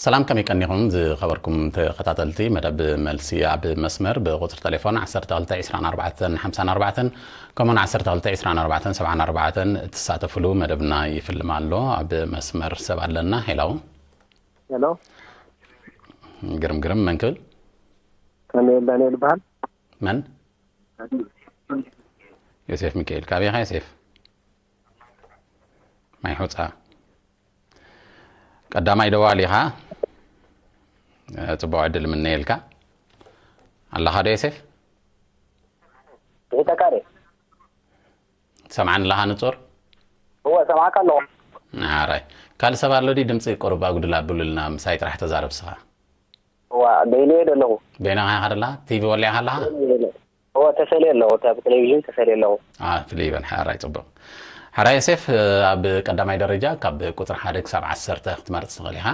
ሰላም፣ ከመይ ቀኒኹም ዝኸበርኩም ተኸታተልቲ መደብ መልሲ ኣብ መስመር? ብቁጽሪ ቴሌፎን ዓሰርተ ክልተ ዕስራን ኣርባዕተን ሓምሳን ኣርባዕተን፣ ከምኡውን ዓሰርተ ክልተ ዕስራን ኣርባዕተን ሰብዓን ኣርባዕተን እትሳተፍሉ መደብና ይፍልም ኣሎ። ኣብ መስመር ሰብ ኣለና። ሄሎ። ሄሎ። ግርም ግርም፣ መን ክብል? ከመይ ዳንኤል ይበሃል። መን? ዮሴፍ ሚካኤል። ካበይ ኢኻ ዮሴፍ? ማይ ሑጻ። ቀዳማይ ደዋሊ ኢኻ። እ፣ ጽቡቕ ዕድል ምነየልካ። ኣለኻ ዶ ዮሴፍ? ይሕተካ ዶ? ትሰምዓኒ ኣለኻ ንጹር? እወ፣ ሰማዕካ ኣለኹ። ኣራይ። ካልእ ሰብ ኣሎ ድዩ? ድምጺ ቁሩብ ኣጉድል ኣብሉልና፣ ምሳይ ጥራሕ ተዛረብ ስኻ። እዋ፣ በይነየ ዶ ኣለኹ? በይንኻ ኢኻ ደላ? ቲቪ ወሊዕካ ኣለኻ? እወ፣ ተፈልየ ኣለኹ። ካብ ቴሌቪዥን ተፈልየ ኣለኹ። አ፣ ፍልይ ይበል። ሓራይ፣ ጽቡቕ። ሓራይ ዮሴፍ፣ ኣብ ቀዳማይ ደረጃ ካብ ቁጽሪ ሓደ ክሳብ ዓሰርተ ክትመርጽ ትኽእል ኢኻ።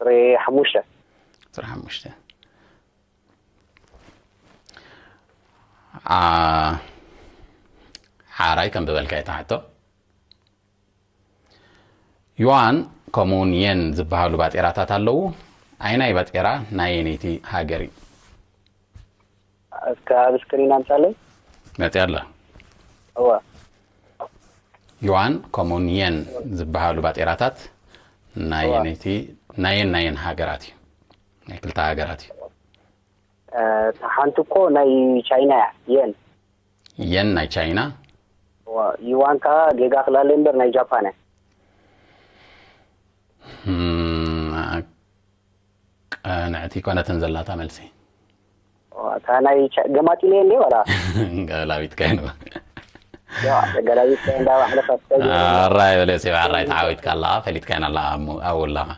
ቁጽሪ ሓሙሽተ። ቁጽሪ ሓሙሽተ። አ፣ ሓራይ ከም ዝበልካ እታ ሕቶ። ዩዋን ከምኡውን የን ዝበሃሉ ባጤራታት ኣለዉ። ኣይናይ ባጤራ ናይ የነይቲ ሃገር እዩ? እስከ ኣብ ስክሪን ኣምጻለይ። መጽያ ኣላ። እወ። ዩዋን ከምኡውን የን ዝበሃሉ ባጤራታት ናይ እወ። የነይቲ፣ ናየን ናየን ሃገራት እዩ? ናይ ክልተ ሃገራት እዩ። እ፣ እታ ሓንቲ እኮ ናይ ቻይና እያ፣ የን። የን ናይ ቻይና? እወ፣ ዩዋን ከኣ ጌጋ ክላለይ እምበር ናይ ጃፓን እያ። እም፣ ቅንዕቲ ኣይኮነትን ዘላታ መልሲ። እወ፣ እታ ናይ ቻ-፣ ገማጢለየ እንዴ ዋላ? ገላቢጥካ እዩ። ያ፣ ገላቢጥካ እንዳ ባዕልኻ ትፈልጥ። ኣራይ በለ ዮሴፍ፣ ኣራይ ተዓዊትካ ኣለኻ፣ ፈሊጥካ ኢና ኣለኻ፣ ኣብ ሙ-፣ ኣብኡ ኣለኻ።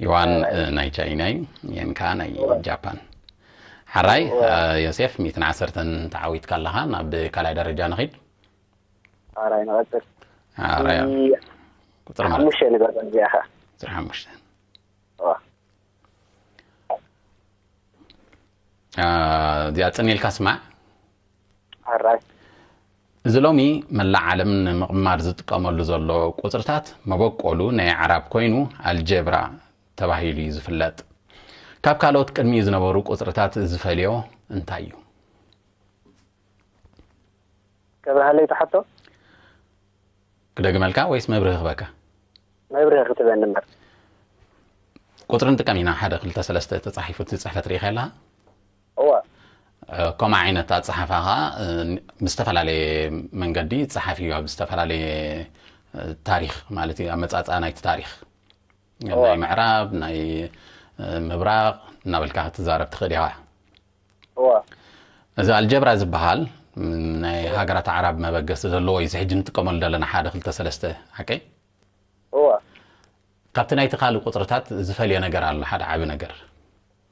ዩዋን፣ ኣራይ። እ፣ ናይ ቻይና እዩ፣ የን ከኣ ናይ ጃፓን። ሓራይ፣ እወ። እ፣ ዮሴፍ፣ ሚእትን ዓሰርተን ተዓዊትካ ኣለኻ፣ ናብ ካልኣይ ደረጃ ንኺድ። ኣራይ ንቐጽል። ኣራይ። እ፣ ቁጽሪ ማለት። ሓሙሽተ ንገዛ እዚኣ ኸ? ቁጽሪ ሓሙሽተ። እወ። አ፣ እዚኣ ጽን ኢልካ ስማዕ። ኣራይ። እዚ ሎሚ መላእ ዓለም ንምቕማር ዝጥቀመሉ ዘሎ ቁጽርታት መበቆሉ ናይ ኣዕራብ ኮይኑ ኣልጀብራ ተባሂሉ እዩ ዝፍለጥ። ካብ ካልኦት ቅድሚኡ ዝነበሩ ቁጽርታት ዝፈልዮ እንታይ እዩ? ከብርሃለይ ትሓቶ? ክደግመልካ ወይስ መብርሂ ክበካ? መብርሂ ክትበኒ እምበር። ቁጽሪ ንጥቀም ኢና። ሓደ፣ ክልተ፣ ሰለስተ ተጻሒፉ እቲ ጽሕፈት ርኢኻ ኣለኻ? እወ። እ፣ ከምኡ ዓይነት ኣጸሓሕፋ ኸኣ፣ እ፣ ብዝተፈላለየ መንገዲ ይጸሓፍ እዩ፣ ኣብ ዝተፈላለየ፣ እ፣ ታሪኽ ማለት እዩ፣ ኣመጻጽኣ ናይቲ ታሪኽ። እወ። ናይ ምዕራብ፣ ናይ፣ እ፣ ምብራቕ እናበልካ ክትዛረብ ትኽእል ኢኻ። እወ። እዚ ኣልጀብራ ዝበሃል፣ ም፣ ናይ ሃገራት ኣዕራብ መበገሲ ዘለዎ እዩ፣ እዚ ሕጂ ንጥቀመሉ ዘለና ሓደ፣ ክልተ፣ ሰለስተ፣ ሓቀይ? እወ። ካብቲ ናይቲ ካልእ ቁጽርታት ዝፈልዮ ነገር ኣሎ፣ ሓደ ዓቢ ነገር።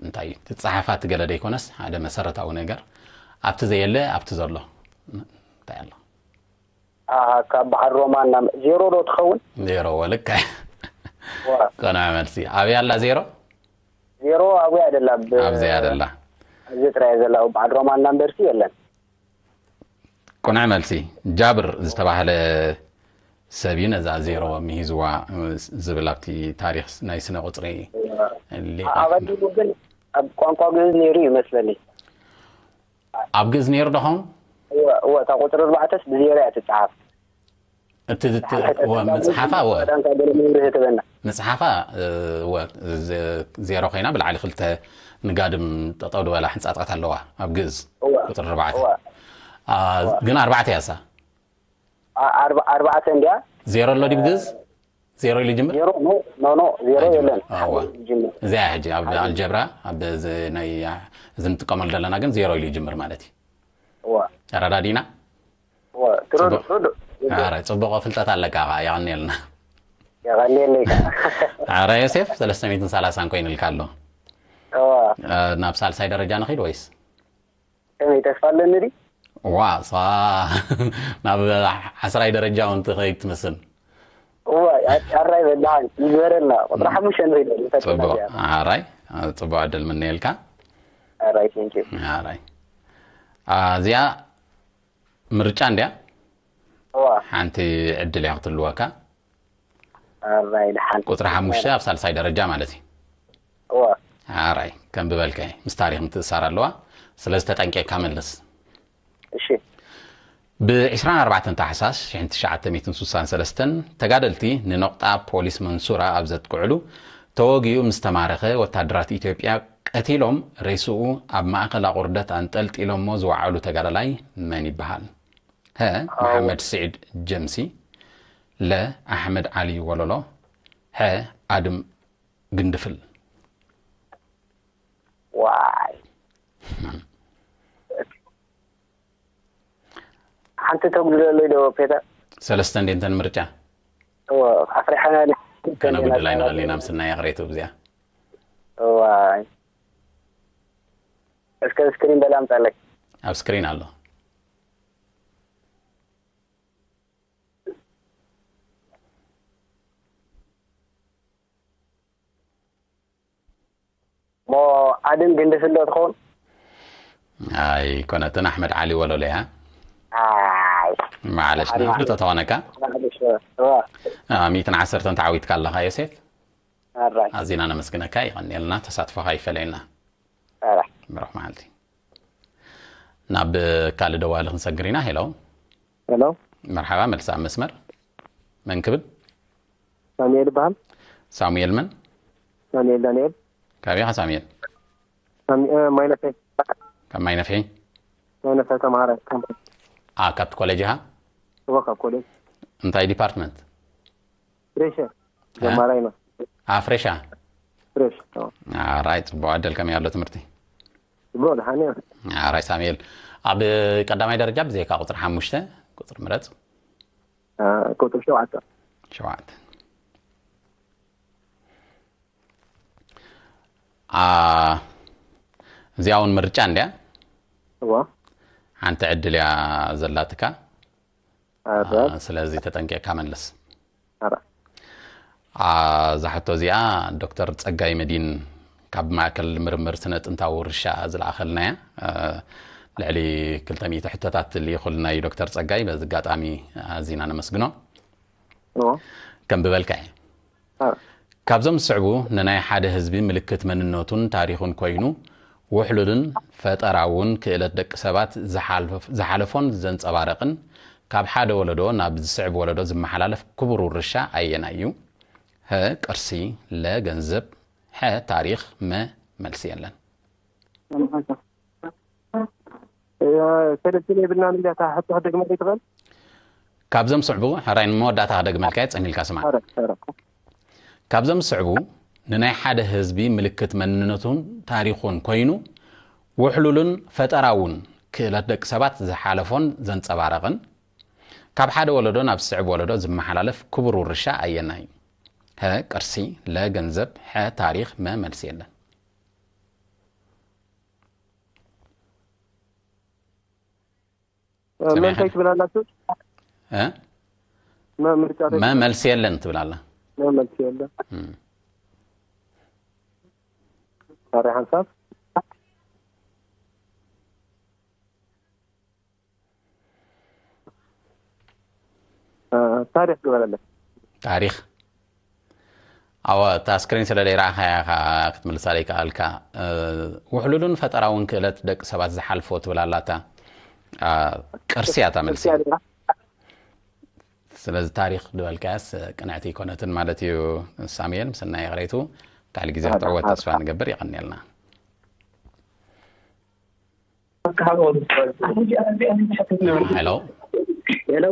እንታይ እዩ? እቲ ጸሓፋ እቲ ገለ ደይኮነስ፣ ሓደ መሰረታዊ ነገር፣ ኣብቲ ዘየለ፣ ኣብቲ ዘሎ። እንታይ ኣሎ? ኣሃ፣ ካብ በዓል ሮማ እና ዜሮ ዶ ትኸውን? ዜሮ፣ ወ፣ ልክዕ። እወ። ቅኑዕ መልሲ። ኣበይ ኣላ ዜሮ? ዜሮ ኣብኡ እያ ዘላ፣ ብ-፣ ኣብዚ እያ ዘላ። ኣብዚ ጥራይ እያ ዘላ፣ ኣብ በዓል ሮማ እና እምበርሲ የለን። ቅኑዕ መልሲ። ጃብር ዝተባህለ ሰብ እዩ ነዛ ዜሮ ምሂዝዋ ዝብል ኣብቲ ታሪኽ ናይ ስነ ቁጽሪ ሊቕ። ኣቐዲሙ ግን ኣብ ቋንቋ ግእዝ ነይሩ እዩ መስለኒ። ኣብ ግእዝ ነይሩ ዶ ኸውን? እወ፣ እወ፣ እታ ቁጽሪ ኣርባዕተስ ብዜሮ እያ ትጸሓፍ። እቲ ዝት-፣ እወ፣ ምጽሓፋ፣ እወ። ቀዳምካ ገለ መብርሂ ትበና። ምጽሓፋ፣ እወ፣ ዘ-፣ ዜሮ ኮይና ብላዕሊ ክልተ ንጋድም ጠጠው ዝበላ ሕንጻጻት ኣለዋ ኣብ ግእዝ። እወ። ቁጽሪ ኣርባዕተ። እወ። አ፣ እወ። ግን ኣርባዕተ እያ እሳ። ኣ-፣ ኣርባ-፣ ኣርባዕተ እንድያ። ዜሮ ኣሎ ድዩ ብግእዝ? ዜሮ ኢሉ ይጅምር? ዜሮ፣ ኖ፣ ኖ፣ ኖ፣ ዜሮ ኣይጅምር። የለን። ኣዋ። ይጅምር። እዚኣ ሕጂ ኣብ ኣልጀብራ፣ ኣብ እዚ ናይ፣ እዚ እንጥቀመሉ ዘለና ግን ዜሮ ኢሉ ይጅምር ማለት እዩ። እዋ። ተረዳዲና? እዋ፣ ትረድእ፣ ጽቡቕ። ትረድእ። ኧረ፣ ጽቡቕ ፍልጠት ኣለካ ኸዓ፣ የቐንየልና። የቐንየለይ ከኣ። ኧረ፣ ዮሴፍ፣ ሰለስተ ሚእትን ሰላሳን ኮይኑልካ ኣሎ። እዋ። እ፣ ናብ ሳልሳይ ደረጃ ንኺድ ወይስ? ከመይ፣ ተስፋ ኣለኒ ድዩ? ዋ፣ ሳ-፣ ናብ ዓስራይ ደረጃ እውን ትኸይድ ትመስል። እዋ፣ ኣራይ በላሓን ይግበረልና። ቁጥሪ ሓሙሽተ ንኸይድ፣ ንፈትና ጽቡቕ። እዚኣ። ኣራይ፣ ጽቡቕ ዕድል ምነየልካ። ኣራይ፣ thank you። ኣራይ። ኣ፣ እዚኣ ምርጫ እንድያ? እዋ። ሓንቲ ዕድል እያ ክትህልወካ። ኣራይ ደሓን። ቁፅሪ ሓሙሽተ ኣብ ሳልሳይ ደረጃ ማለት እዩ። እዋ ኣራይ ከም ብበልከ ምስ ታሪክ ምትእሳር ኣለዋ። ስለዚ ተጠንቂቕካ መልስ። እሺ ብ ዕስራን ኣርባዕተን ታሕሳስ ሽሕን ትሽዓተ ሚእትን ስሳን ሰለስተን ተጋደልቲ ንነቑጣ ፖሊስ መንሱራ ኣብ ዘጥቅዕሉ ተወጊኡ ምስ ተማረኸ ወታደራት ኢትዮጵያ ቀቲሎም ሬስኡ ኣብ ማእኸል ኣቑርደት ኣንጠልጢሎሞ ዝወዓሉ ተጋዳላይ መን ይበሃል? ሀ መሓመድ ስዒድ ጀምሲ፣ ለ ኣሕመድ ዓሊ ወለሎ፣ ሐ ኣድም ግንድፍል። ዋይ ሓንቲ ተጉድለለይ ዶ ፔተር? ሰለስተ እንዴንተን ምርጫ እወ ኣፍሪሓና ዲ ከነጉድላ ይንኽእል ኢና ምስናይ ኣቕሬቱ እዚኣ ዋይ እስከ ስክሪን በላ ኣምጻለይ ኣብ ስክሪን ኣሎ። ሞ ኣድም ግንድፍል ዶ ትኸውን? ኣይኮነትን ኣሕመድ ዓሊ ወለሎ እያ። ኣይ ማዕለሽ ንፍልጦ ተኾነካ ማዕለሽ እዋ ሚእትን ዓሰርተን ተዓዊትካ ኣለኻ ዮሴፍ። ኣራይ ኣዚና ነመስግነካ። ይቐንየልና፣ ተሳትፎኻ ይፈለየልና። ኣራይ ብሩኽ መዓልቲ። ናብ ካልእ ደዋሊ ክንሰግር ኢና። ሄሎ ሄሎ መርሓባ፣ መልሲ ኣብ መስመር። መን ክብል? ሳሙኤል ይበሃል። ሳሙኤል መን? ሳሙኤል ዳንኤል ካበይ ኢኻ ሳሙኤል? ሳሚ- እ፣ ማይነፈ ካብ ማይ ነፍሒ። ማይነፈ ተምሃራይ ካምፓስ ኣ ካብቲ ኮሌጅ ኢኻ? እወ ካብ ኮሌጅ እንታይ ዲፓርትመንት? ፍሬሸ ጀማራይ ነው ኣ ፍሬሻ። ፍሬሽ ነው። ኣራይ፣ ጽቡቕ ዕድል። ከመይ ኣሎ ትምህርቲ? ጽቡቕ ደሓን እየ። ኣራይ ሳሙኤል፣ ኣብ ቀዳማይ ደረጃ ብዘይካ ቁፅሪ ሓሙሽተ ቁፅሪ ምረፅ። እ፣ ቁፅሪ ሸውዓተ ሸውዓተ። ኣ እዚኣ እውን ምርጫ እንድያ። እወ ሓንቲ ዕድል እያ ዘላትካ። ኣረ ኣ፣ ስለዚ ተጠንቂቕካ መልስ። ኣረ ኣ፣ እዛ ሕቶ እዚኣ ዶክተር ጸጋይ መዲን ካብ ማእከል ምርምር ስነ ጥንታዊ ውርሻ ዝለኣኸልና እያ። እ፣ ልዕሊ ክልተ ሚእቲ ሕቶታት ልኢኹልና እዩ ዶክተር ጸጋይ። በዚ ኣጋጣሚ ኣዚና ነመስግኖ። እወ ከም ብበልካ እየ። ኣረ ካብዞም ዝስዕቡ ንናይ ሓደ ህዝቢ ምልክት መንነቱን ታሪኹን ኮይኑ ውሕሉልን ፈጠራውን ክእለት ደቂ ሰባት ዝሓልፍ- ዝሓለፎን ዘንጸባረቕን ካብ ሓደ ወለዶ ናብ ዝስዕብ ወለዶ ዝመሓላለፍ ክቡር ውርሻ ኣየናይ እዩ? ሀ ቅርሲ፣ ለ ገንዘብ፣ ሐ ታሪኽ፣ መ መልሲ የለን። ሰለስቲን የብልናን እንዲያ እታ ሕቶ ክደግመለይ ትኽእል? ካብዞም ዝስዕቡ ሕራይ ንመወዳእታ ክደግመልካ እየ፣ ጸኒልካ ስማዕ። ኣረ ኣረ ካብዞም ዝስዕቡ ንናይ ሓደ ህዝቢ ምልክት መንነቱን ታሪኹን ኮይኑ ውሕሉልን ፈጠራውን ክእለት ደቂ ሰባት ዝሓለፎን ዘንጸባረቕን ካብ ሓደ ወለዶ ናብ ዝስዕብ ወለዶ ዝመሓላለፍ ክቡር ውርሻ ኣየናይ እዩ? ሀ ቅርሲ፣ ለ ገንዘብ፣ ሐ ታሪኽ፣ መ መልሲ የለን። መን እንታይ ትብል ኣላችሁ? እ? መ- ምርጫ መ መልሲ የለን ትብል ኣላ። መ መልሲ የለን። እም። ታሪክ ሓንሳብ እ፣ ታሪክ ግበረለይ። ታሪክ ኣወ እታ ስክሪን ስለ ዘይረኣኻያ ኢኻ ክትምልሳ ዘይከኣልካ። እ፣ ውሕሉልን ፈጠራውን ክእለት ደቂ ሰባት ዝሓልፎ ትብል ኣላታ። ኣ፣ ቅርሲ እያ እታ መልሲ። እስኪ ኣደራ። ስለዚ ታሪክ ዝበልካያስ ቅንዕቲ ኣይኮነትን ማለት እዩ። ሳሙኤል ምስናይ ይቕሬቱ ካልእ ግዜ ክትዕወት ተስፋ ንገብር። የቐንየልና። ሄሎ ሄሎ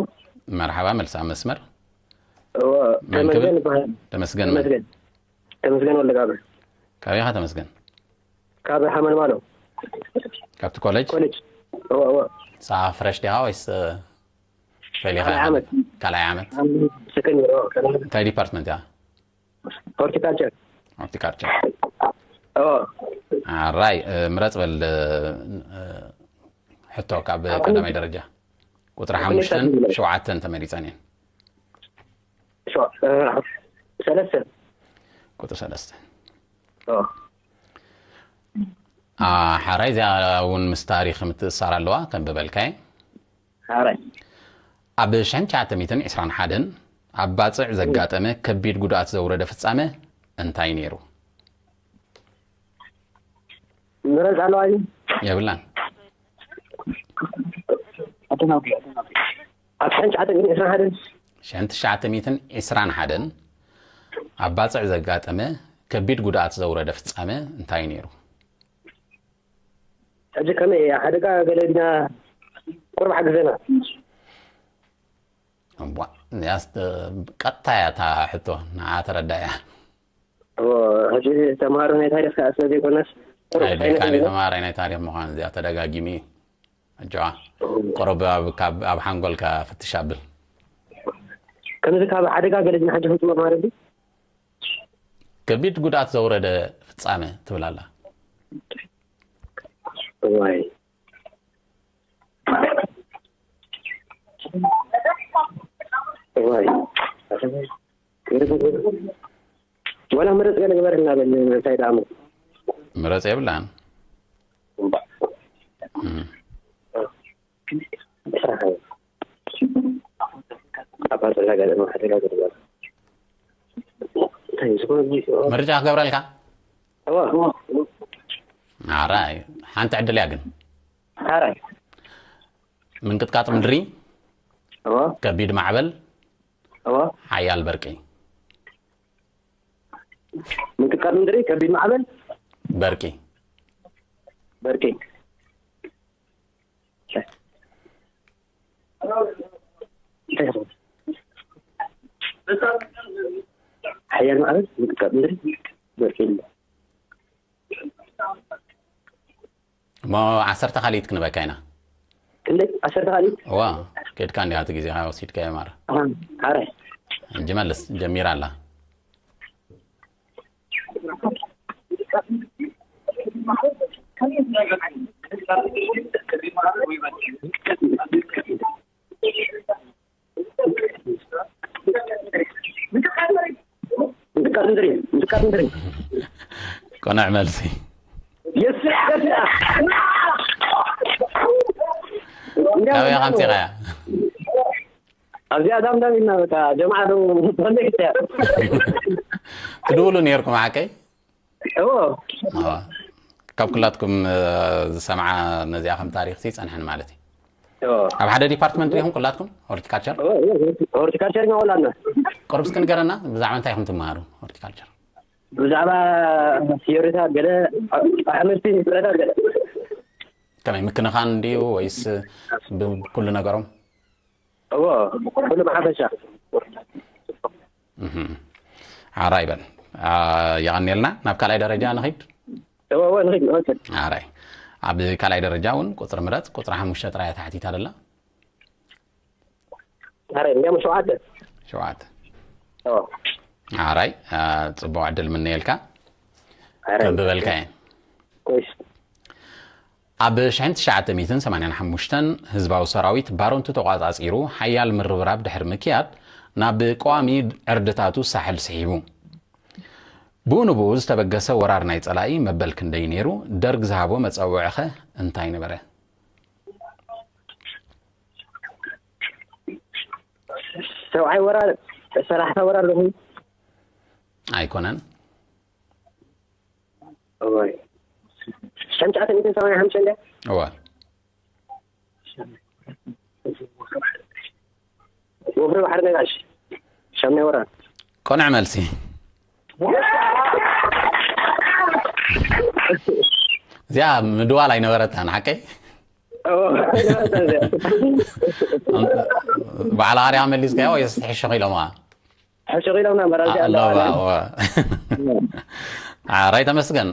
መርሓባ፣ መልሲ ኣብ መስመር። እወ፣ መን ክብል? ተመስገን ይበሃል። ተመስገን መን? ተመስገን ተመስገን ወልደጋብር ካበይ ኢኻ ተመስገን? ካብ ሓመልማሎ ካብቲ ኮሌጅ? ኮሌጅ። እወ እወ ንስኻ ፍረሽ ዲኻ ወይስ ፈሊኻ? ካልኣይ ዓመት። ካልኣይ ዓመት። ሰከንድ ይር። እንታይ ዲፓርትመንት ኢኻ? ሆርቲካልቸር። ሆርቲካልቸር። እወ ኣራይ፣ እ፣ ምረጽ በል። እ፣ ሕቶ ካብ ቀዳማይ ደረጃ ቁፅሪ ሓሙሽተን ሸውዓተን ተመሪፀን እየን። ሸ- እ፣ ሰለስተ። ቁፅሪ ሰለስተ። እወ አ፣ ሓራይ እዚኣ እውን ምስ ታሪክ ምትእሳር ኣለዋ። ከም ብበልካይ ሓራይ ኣብ ሽሕን ትሽዓተ ሚእትን ዕስራን ሓደን ኣብ ባጽዕ ዘጋጠመ ከቢድ ጉድኣት ዘውረደ ፍጻመ እንታይ ነይሩ? ምረጽ ኣለዋ። የብላን። ኣብ ሓንቲ ዓጠቅ ዕስራን ሓደን ሽሕን ትሽዓተ ሚእትን ዕስራን ሓደን ኣብ ባጽዕ ዘጋጠመ ከቢድ ጉድኣት ዘውረደ ፍጻመ እንታይ ነይሩ? ሕጂ ከመይ እያ ሓደጋ ገለ ዲና ቁርብ ሓግዘና። እዋ፣ ያስ ቀጥታ እያ እታ ሕቶ ንዓ ተረዳእያ። ሕጂ ተምሃሮ ናይ ታሪክ ከዓ ስለ ዘይኮነስ ቁርብ ኣይደልካኒ ተምሃራይ ናይ ታሪክ ምዃን እዚኣ ተደጋጊሚ እዩ። ኣጆዋ ቁሩብ ኣብ ካብ ኣብ ሓንጎልካ ፍትሽ ኣብል። ከምዚ ካብ ሓደጋ ገለ ዲና ሓጂ ፍፅሞ ማለት እዩ። ከቢድ ጉድኣት ዘውረደ ፍጻመ ትብል ኣላ። እዋይ እዋይ ወላ ምረፅ ገለ ግበረልና በል እንታይ ደኣ እሞ ምረፅ የብላን። ስራሕ እዩ። ኣባል ዘጋጠመ ሓደጋ ገለ እንታይ እዩ ዝኾነ ምርጫ ክገብረልካ እዋ ኣራይ ሓንቲ ዕድል እያ ግን ሓራይ ምንቅጥቃጥ ምድሪ እዋ ከቢድ ማዕበል እዋ ሓያል በርቂ ምንቅጥቃጥ ምድሪ ከቢድ ማዕበል በርቂ በርቂ ሓያል ማዕበል ምንቅጥቃጥ ምድሪ በርቂ እሞ ዓሰርተ ካልኢት ክንበካ ኢና ክንደይ ዓሰርተ ካልኢት እዋ ኬድካ እንዲኻ እቲ ግዜኻ ወሲድካዮ ማራ ሓራይ ሕጂ መልስ ጀሚራ ኣላ ምንቅጥቃጥ ምድሪ ምንቅጥቃጥ ምድሪ ቅኑዕ መልሲ የስ ካበይ ከምፂኻያ ኣብዚኣ ዳምዳም ኢልና በቃ ጀምዓ ዶ ኮኔክት እያ ትድውሉ ነርኩም ሓቀይ እዎ ካብ ኩላትኩም ዝሰምዓ ነዚኣ ከም ታሪክ ይፀንሐን ማለት እዩ ኣብ ሓደ ዲፓርትመንት ዲኹም ኩላትኩም ሆርቲካልቸር ሆርቲካልቸር ኢና ወላና ቅርብ እስኪ ንገረና ብዛዕባ እንታይ ኢኹም ትመሃሩ ሆርቲካልቸር ብዛዕባ ቲዮሪታት ገለ ኣሕምልቲ ፍረታት ገለ ከመይ ምክንኻን እንድዩ ወይስ ብኩሉ ነገሮም እዎ ኩሉ ብሓፈሻ ሓራ ይበል የቐንየልና ናብ ካልኣይ ደረጃ ንኺድ እዎ እዎ ንኺድ ንወፅእ ሓራይ ኣብ ካልኣይ ደረጃ እውን ቁፅሪ ምረፅ ቁፅሪ ሓሙሽተ ጥራይ ተሓቲታ ደላ ሓራይ እንዲያም ሸውዓተ ሸውዓተ እዎ ሓራይ ፅቡቅ ዕድል ምነየልካ ሓራይ ከንብበልካ እየ ኮይስ ኣብ ሽሕን ትሽዓተ ሚእትን ሰማንያን ሓሙሽተን ህዝባዊ ሰራዊት ባሮንቱ ተቋጻጺሩ ሓያል ምርብራብ ድሕሪ ምክያድ ናብ ቀዋሚ ዕርድታቱ ሳሕል ስሒቡ። ብኡ ንብኡ ዝተበገሰ ወራር ናይ ጸላኢ መበል ክንደይ ነይሩ? ደርግ ዝሃቦ መጸውዒኸ እንታይ ነበረ? ሰብዓይ ወራር ሰላሳ ወራር ዶ ኣይኮነን። እዋይ ሽሕን ትሽዓተ ሚእትን ሰማንያን ሓሙሽተን ድያ እወ ወፍሪ ባሕሪ ነጋሽ ሻምናይ ወራር ቅኑዕ መልሲ። እዚኣ ምድዋል ኣይነበረታን ሓቀይ። ባዕላ ኣርያ መሊስካዮ ወይስ ሕሽኽ ኢሎምዋ? ሕሽቕ ኢሎምና መራዚ ኣለዋ ኣለዋ። ራይ ተመስገን።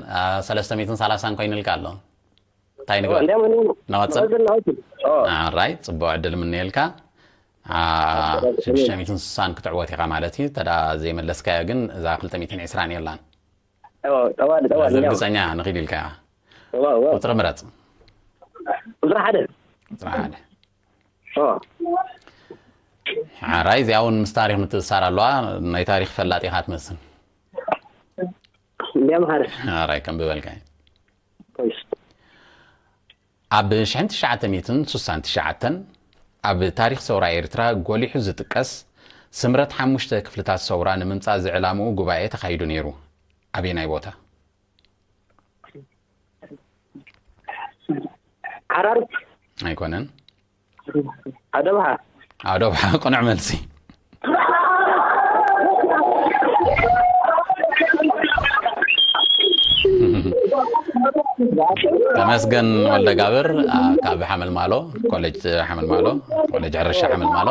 ሰለስተ ሚእትን ሰላሳን ኮይንልካ ኣሎ። እንታይ ንግበር? እንዲያም ነቐጽል? ነቐጽል ራይ ጽቡቕ ዕድል ምንየልካ። ሽዱሽተ ሚእትን ስሳን ክትዕወት ኢኻ ማለት እዩ። ተዳ ዘይመለስካዮ ግን እዛ ክልተ ሚእትን ዕስራን የላን። ጠዋል ጠዋል ዝርግፀኛ ንኺድ ኢልካ። ቁፅሪ ምረፅ። ቁፅሪ ሓደ ቁፅሪ ሓደ ሓራይ እዚኣ እውን ምስ ታሪክ ምትእሳር ኣለዋ። ናይ ታሪክ ፈላጥ ኢኻ ትመስል። እንዲያም ሓደ ሓራይ ከም ብበልካ እዩ። ኮይስ ኣብ ሽሕን ትሽዓተ ሚእትን ስሳን ትሽዓተን ኣብ ታሪክ ሰውራ ኤርትራ ጎሊሑ ዝጥቀስ ስምረት ሓሙሽተ ክፍልታት ሰውራ ንምምጻእ ዝዕላምኡ ጉባኤ ተኻይዱ ነይሩ። ኣበየናይ ቦታ? ሓራርብ ኣይኮነን። ኣደብሃ ኣዶብሓ ቅኑዕ መልሲ። ተመስገን ወልደ ጋብር ካብ ሓመልማሎ ኮሌጅ ሓመልማሎ ኮሌጅ ሕርሻ ሓመልማሎ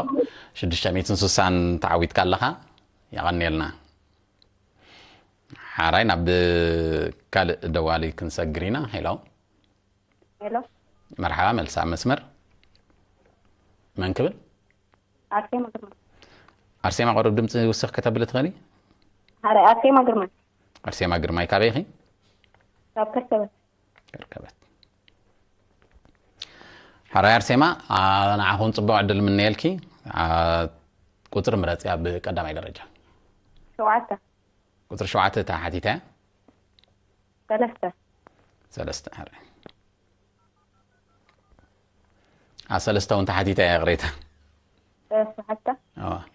ሽዱሽተ ሚእትን ስሳን ተዓዊትካ ኣለኻ። የቐንየልና። ሓራይ ናብ ካልእ ደዋሊ ክንሰግር ኢና። ሄሎ ሄሎ መርሓባ መልሳ መስመር መን ክብል? ኣርሴማ ግርማ ኣርሴማ ቅሩብ ድምፂ ውስኽ ከተብሊ ትኽእሊ? ሓራይ ኣርሴማ ግርማ ኣርሴማ ግርማይ ካበይ ኢኺ? ካብ ከርከበት ከርከበት። ሓራይ ኣርሴማ ንዓኹን ፅቡቅ ዕድል ምነየልኪ። ቁፅሪ ምረፂ ኣብ ቀዳማይ ደረጃ። ሸውዓተ ቁፅሪ ሸውዓተ እታ ሓቲታ እያ። ሰለስተ ሰለስተ። ሕራይ ኣብ ሰለስተ እውን ተሓቲታ እያ ቅሬታ። ሰለስተ ሓታ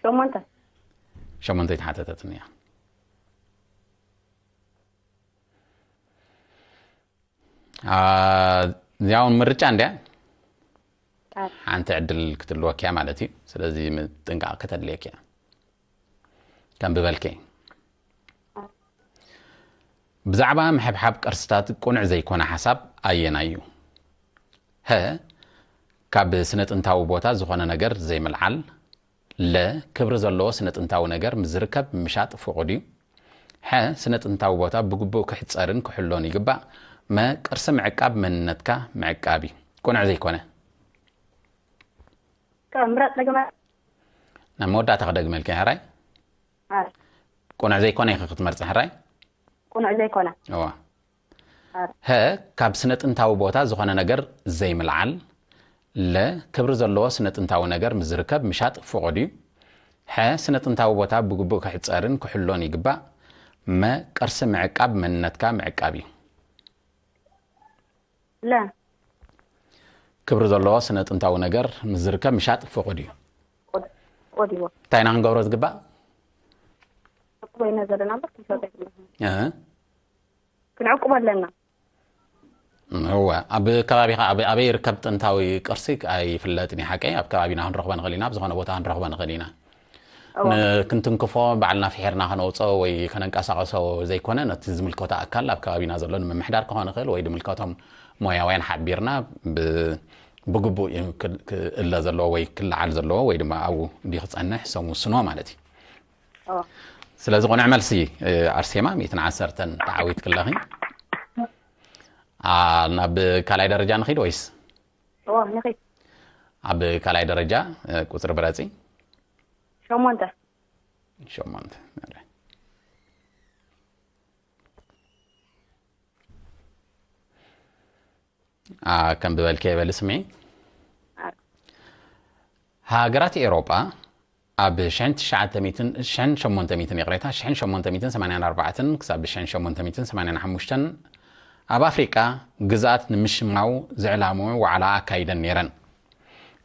ሸሞንተ ሸሞንተ ተሓተተትኒ እያ። እዚኣ እውን ምርጫ እንድያ። ሓንቲ ዕድል ክትልወኪያ ማለት እዩ። ስለዚ ምጥንቃቕ ከተድልየኪያ። ከም ብበልከ ብዛዕባ ምሕብሓብ ቅርስታት ቅኑዕ ዘይኮነ ሓሳብ ኣየናይ እዩ? ሀ ካብ ስነ ጥንታዊ ቦታ ዝኾነ ነገር ዘይምልዓል። ለ ክብሪ ዘለዎ ስነ ጥንታዊ ነገር ምስ ዝርከብ ምሻጥ ፍቑድ እዩ። ሐ ስነ ጥንታዊ ቦታ ብግቡእ ክሕጸርን ክሕሎን ይግባእ። መ ቅርሲ ምዕቃብ መንነትካ ምዕቃብ እዩ። ቅኑዕ ዘይኮነ። ምራጥ ደገማ ናብ መወዳእታ ክደግመልካ ሕራይ። ቅኑዕ ዘይኮነ ኢኺ ክትመርጺ ሕራይ። ቅኑዕ ዘይኮነ እዋ ሀ ካብ ስነ ጥንታዊ ቦታ ዝኾነ ነገር ዘይምልዓል። ለ ክብሪ ዘለዎ ስነ ጥንታዊ ነገር ምስ ዝርከብ ምሻጥ ፍቑድ እዩ። ሐ ስነ ጥንታዊ ቦታ ብግቡእ ክሕጸርን ክሕሎን ይግባእ። መ ቅርሲ ምዕቃብ መንነትካ ምዕቃብ እዩ። ለ ክብሪ ዘለዎ ስነ ጥንታዊ ነገር ምስ ዝርከብ ምሻጥ ፍቑድ እዩ። ወዲዎ እንታይ ኢና ክንገብሮ ዝግባእ? ወይና ዘለና በር ክንሸጠ ይግባእ እ ክንዕቁብ ኣለና እወ ኣብ ከባቢኻ ኣበ- ኣበይ ይርከብ ጥንታዊ ቅርሲ ኣይፍለጥን እዩ ሓቀይ። ኣብ ከባቢና ክንረኽቦ ንኽእል ኢና፣ ኣብ ዝኾነ ቦታ ክንረኽቦ ንኽእል ኢና። እወ ክንትንክፎ ባዕልና ፍሒርና ከነውፅኦ ወይ ከነንቀሳቐሶ ዘይኮነ ነቲ ዝምልከቶ ኣካል ኣብ ከባቢና ዘሎ ንምምሕዳር ክኾን ይኽእል ወይ ዝምልከቶም ሞያውያን ሓቢርና ብ- ብግቡእ እዩ ክል- ክእለ ዘለዎ ወይ ክለዓል ዘለዎ ወይ ድማ ኣብኡ ድዩ ክፀንሕ እሶም ውስንዎ ማለት እዩ። እወ ስለዚ ቁኑዕ መልሲ ኣርሴማ ሚእትን ዓሰርተን ተዓዊትኪ ኣለኺ። ናብ ካልኣይ ደረጃ ንኺድ ወይስ እወ ንኺድ ኣብ ካልኣይ ደረጃ ቁፅሪ ብረፂ። ሸሞንተ ሸሞንተ። ከም ብበልከ በሊ ስምዒ። ሃገራት ኤውሮጳ ኣብ ሽሕን ትሽዓተ ሚእትን ሽሕን ሸሞንተ ሚእትን ይቕሬታ ሽሕን ሸሞንተ ሚእትን ሰማንያን ኣርባዕተን ክሳብ ሽሕን ሸሞንተ ሚእትን ሰማንያን ሓሙሽተን ኣብ ኣፍሪቃ ግዝኣት ንምሽማው ዝዕላሙ ዋዕላ ኣካይደን ነይረን።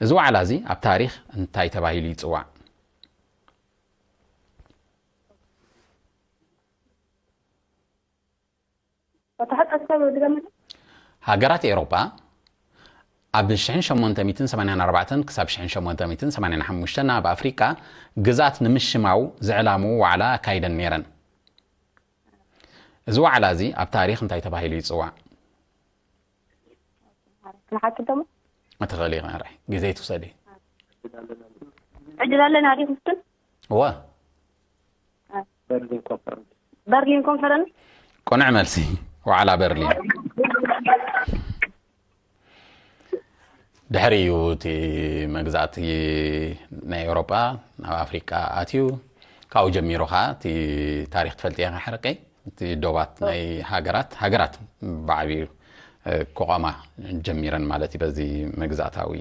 እዚ ዋዕላ እዚ ኣብ ታሪኽ እንታይ ተባሂሉ ይጽዋዕ? ወተሓት ኣስካብ ድገመ ሃገራት ኤውሮጳ ኣብ ሽሕን ሸሞንተ ሚእትን ሰማንያን ኣርባዕተን ክሳብ ሽሕን ሸሞንተ ሚእትን ሰማንያን ሓሙሽተን ኣብ ኣፍሪቃ ግዝኣት ንምሽማው ዝዕላሙ ዋዕላ ኣካይደን ነይረን። እዚ ዋዕላ እዚ ኣብ ታሪኽ እንታይ ተባሂሉ ይጽዋዕ? ንሓትት ደሞ እትኽእሊ ኢኻ። ርኣይ ግዜ ትውሰዲ። ዕድል ኣለና ዲኹም ስትል እወ በርሊን ኮንፈረንስ ቅኑዕ መልሲ። ዋዕላ በርሊን። ድሕሪ እዩ እቲ መግዛእቲ ናይ ኤውሮጳ ናብ ኣፍሪቃ ኣትዩ። ካብኡ ጀሚሩ ከዓ እቲ ታሪክ ትፈልጥዮ ኢኻ ሕርቀይ። እቲ ዶባት ናይ ሃገራት ሃገራት ብዓብዩ ክቆማ ጀሚረን ማለት እዩ። በዚ መግዛእታዊ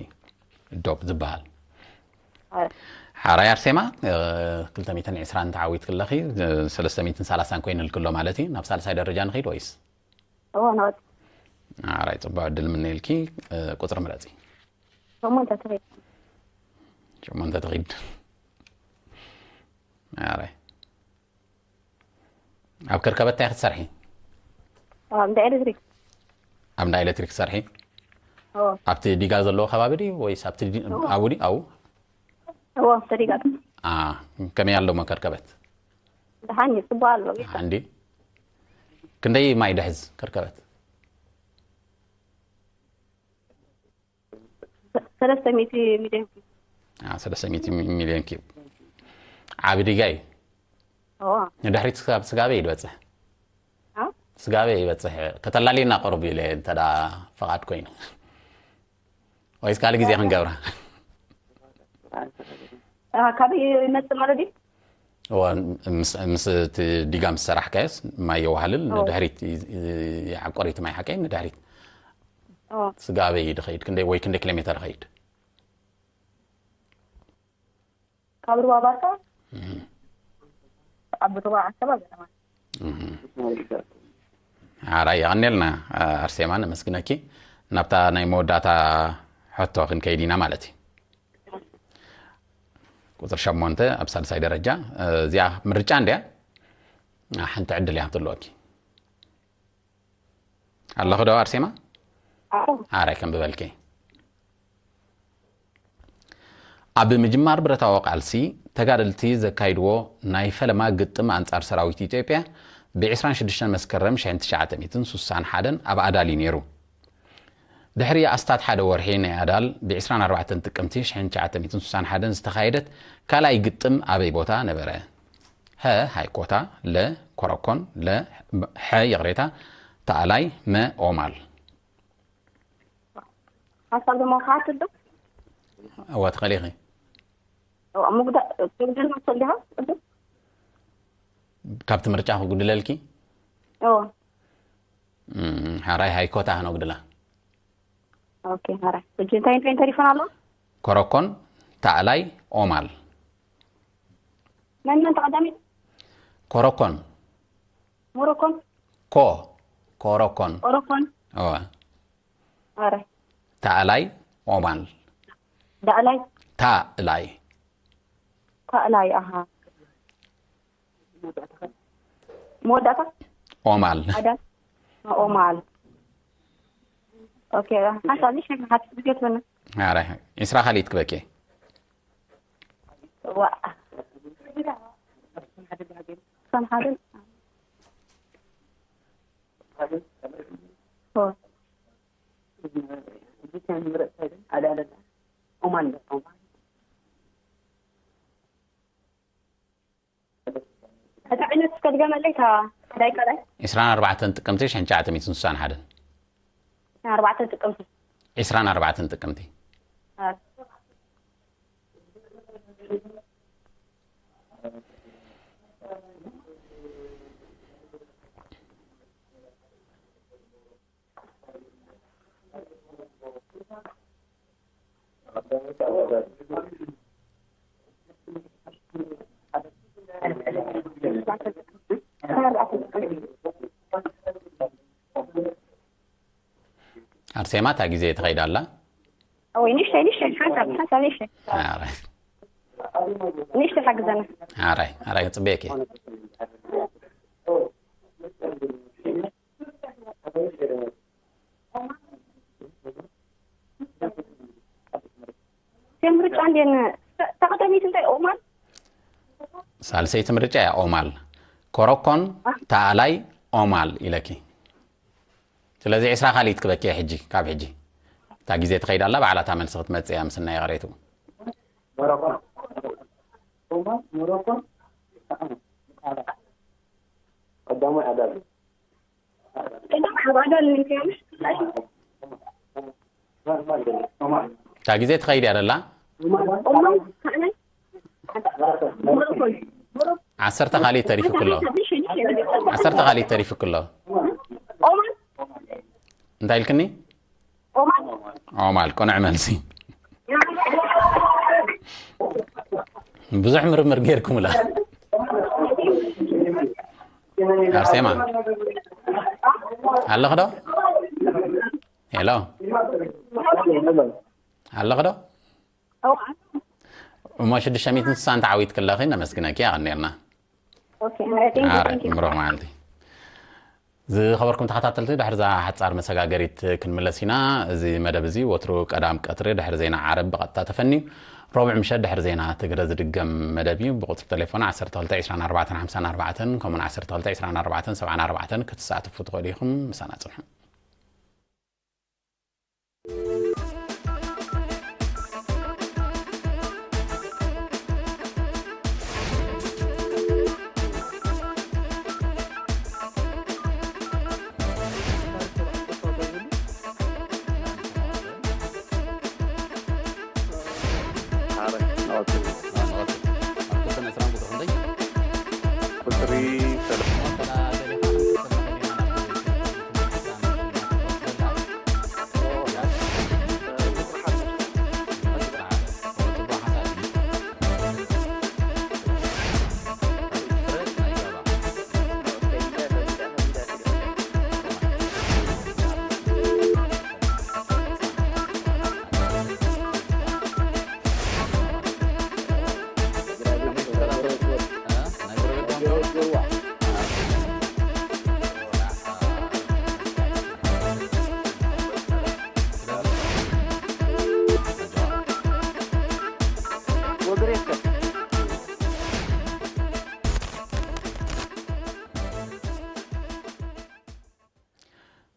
ዶብ ዝበሃል ሓራይ ኣርሴማ ክልተ ሚእትን ዕስራን ተዓዊትኪ ኣለኺ። ሰለስተ ሚእትን ሰላሳን ኮይንልኪ ኣሎ ማለት እዩ። ናብ ሳልሳይ ደረጃ ንኺድ ወይስ? እዎ ንወጥ ሓራይ ጽቡቅ ዕድል ምነየልኪ። ቁጽሪ ምረጺ። ሸሞንተ ትኺድ ሸሞንተ ትኺድ። ኣረ ኣብ ከርከበት እንታይ ክትሰርሒ? ኣብ እንዳ ኤሌክትሪክ። ኣብ እንዳ ኤሌክትሪክ ትሰርሒ? ኦ ኣብቲ ዲጋ ዘለዎ ከባቢ ድዩ ወይስ ኣብቲ ዲ- ኣብኡ ድዩ ኣብኡ? ኦ ተዲጋት። ኣ ከመይ ኣሎ ከርከበት? ደሓን እዩ፣ ጽቡቕ ኣሎ። ሓንዲ ክንደይ ማይ ድሕዝ ከርከበት? ሰለስተ ሚእቲ ሚልዮን። ኣ ሰለስተ ሚእቲ ሚልዮን ኪዩብ። ዓቢ ዲጋ እዩ። ኦ ንድሕሪት ስጋብ ስጋበ ይበጽሕ። ኣ ስጋበ ይበጽሕ። ከተላልየና ቅሩብ ኢለ እንተ ደኣ ፍቓድ ኮይኑ። ወይስ ካልእ ግዜ ክንገብራ? ኣ ካበይ ይመጽእ ማለት እዩ? እዋ፣ ምስ ምስ እቲ ዲጋ ምስ ሰራሕካዮስ ማይ የዋህልል ንድሕሪት ይ- ይ- ይዓቁር እቲ ማይ ሓቀይ ንድሕሪት። ኦ ስጋበይ ድኸይድ ክንደይ ወይ ክንደይ ኪሎ ሜተር ኸይድ? ካብ ሩባ ባርካ ኣብ ሩባ ዓሰባ ገጠማ። ሓራይ የቐኔልና። ኣርሴማ ነመስግነኪ። ናብታ ናይ መወዳእታ ሕቶ ክንከይድ ኢና ማለት እዩ። ቁፅሪ ሸሞንተ ኣብ ሳልሳይ ደረጃ። እዚኣ ምርጫ እንድያ። ሓንቲ ዕድል እያ ትልወኪ። ኣለኹ ዶ ኣርሴማ? ኣዎ ኣራይ ከም ብበልኪ። ኣብ ምጅማር ብረታዊ ቃልሲ ተጋደልቲ ዘካይድዎ ናይ ፈለማ ግጥም ኣንጻር ሰራዊት ኢትዮጵያ ብ ዕስራን ሽዱሽተን መስከረም ሽሕን ትሽዓተ ሚእትን ሱሳን ሓደን ኣብ ኣዳል እዩ ነይሩ። ድሕሪ ኣስታት ሓደ ወርሒ ናይ ኣዳል ብ ዕስራን ኣርባዕተን ጥቅምቲ ሽሕን ትሽዓተ ሚእትን ሱሳን ሓደን ዝተኻየደት ካልኣይ ግጥም ኣበይ ቦታ ነበረ? ሀ ሃይኮታ፣ ለ ኮረኮን፣ ለ ሐ ይቕሬታ፣ ተኣላይ፣ መ ኦማል። ሓሳብ ድማ ከሓትት ዶ? እወ ትኸሊኺ። ምጉዳእ ትግደል መሰል ዲኻ? ቅድም ካብቲ ምርጫ ክጉድለልኪ? ኦ እም፣ ሓራይ ሃይኮታ ክነጉድላ። ኦኬ። ኧረ እጂ እንታይ እንታይ ተሪፈን ኣሎ? ኮረኮን፣ ተኣላይ፣ ኦማል። መን መን ተቐዳሚ? ኮረኮን፣ ሞሮኮን ኮ፣ ኮረኮን። ኦሮኮን እወ። ኧረ ተኣላይ፣ ኦማል። ዳእላይ ታእላይ። ካእላይ ኣሃ መወዳእታ ኦማል። ኣዳል ኦማል። ኦኬ። ሓንሳብ ንሽ ሓት ዝገትበና ኣረ ዒስራ ካልኢት ክበኪ። ዋ ሰምሓልን ኦ ኦማን ኦማን እታ ዓይነት እስከ ድገመለይ እታ ዳይ ካልኣይ ዕስራን ኣርባዕተን ጥቅምቲ ሽሕን ትሽዓተ ሚእትን ስሳን ሓደን። ኣርባዕተ ጥቅምቲ ዕስራን ኣርባዕተን ጥቅምቲ። ኣር- ኣርሴማ እታ ግዜ ትኸይድ ኣላ። ወይ ንሽተይ ንሽተይ ሓንሳብ ሓንሳብ ንሽተይ ኣረ ንሽተይ ሓግዘና ኣራይ ኣራይ ክጽበየኪ። ሴምርጫ እንዴን ተቐደሚት እንታይ ኦማን ሳልሰይቲ ምርጫ እያ ኦማል። ኮረኮን ተኣላይ ኦማል ኢለኪ። ስለዚ ዕስራ ካልኢት ክበኪ ሕጂ ካብ ሕጂ እታ ግዜ ትኸይድ ኣላ። ባዕላታ መልሲ ክትመጽእ እያ ምስናይ ቀሬቱ። ሞሮኮ ኦማን ሞሮኮ ቀዳማይ ኣዳል ቅድም ሓባዳል ንምክያምሽ ኦማን እታ ግዜ ትኸይድ እያ ደላ። ኦማን ካእናይ ሞሮኮን ዓሰርተ ካልኢት ተሪፉ ክሎ። ዓሰርተ ካልኢት ተሪፉ ክሎ። ኦማን እንታይ ኢልክኒ? ኦማን ኦማል ቅኑዕ መልሲ። ብዙሕ ምርምር ጌርኩምላ። ኣርሴማ ኣለኽ ዶ? ሄሎ ኣለኽ ዶ? እሞ ሽዱሽተ ሚእትን ስሳን ተዓዊት ክለኺ ነመስግነኪ ኣቐኒርና። Okay, all right, thank you, ኣረ thank you. ምሩቕ መዓልቲ። ዝኸበርኩም ተኸታተልቲ፣ ድሕርዛ ሓጻር መሰጋገሪት ክንምለስ ኢና። እዚ መደብ እዚ ወትሩ ቀዳም ቀትሪ ድሕሪ ዜና ዓረብ ብቐጥታ ተፈንዩ፣ ረቡዕ ምሸት ድሕሪ ዜና ትግረ ዝድገም መደብ እዩ። ብቁጽሪ ቴሌፎን ዓሰርተ ክልተ ዕስራን ኣርባዕተን ሓምሳን ኣርባዕተን ከምኡን ዓሰርተ ክልተ ዕስራን ኣርባዕተን ሰብዓን ኣርባዕተን ክትሳተፉ ትኽእሉ ኢኹም። ምሳና ጽንሑ። ቁፅሪ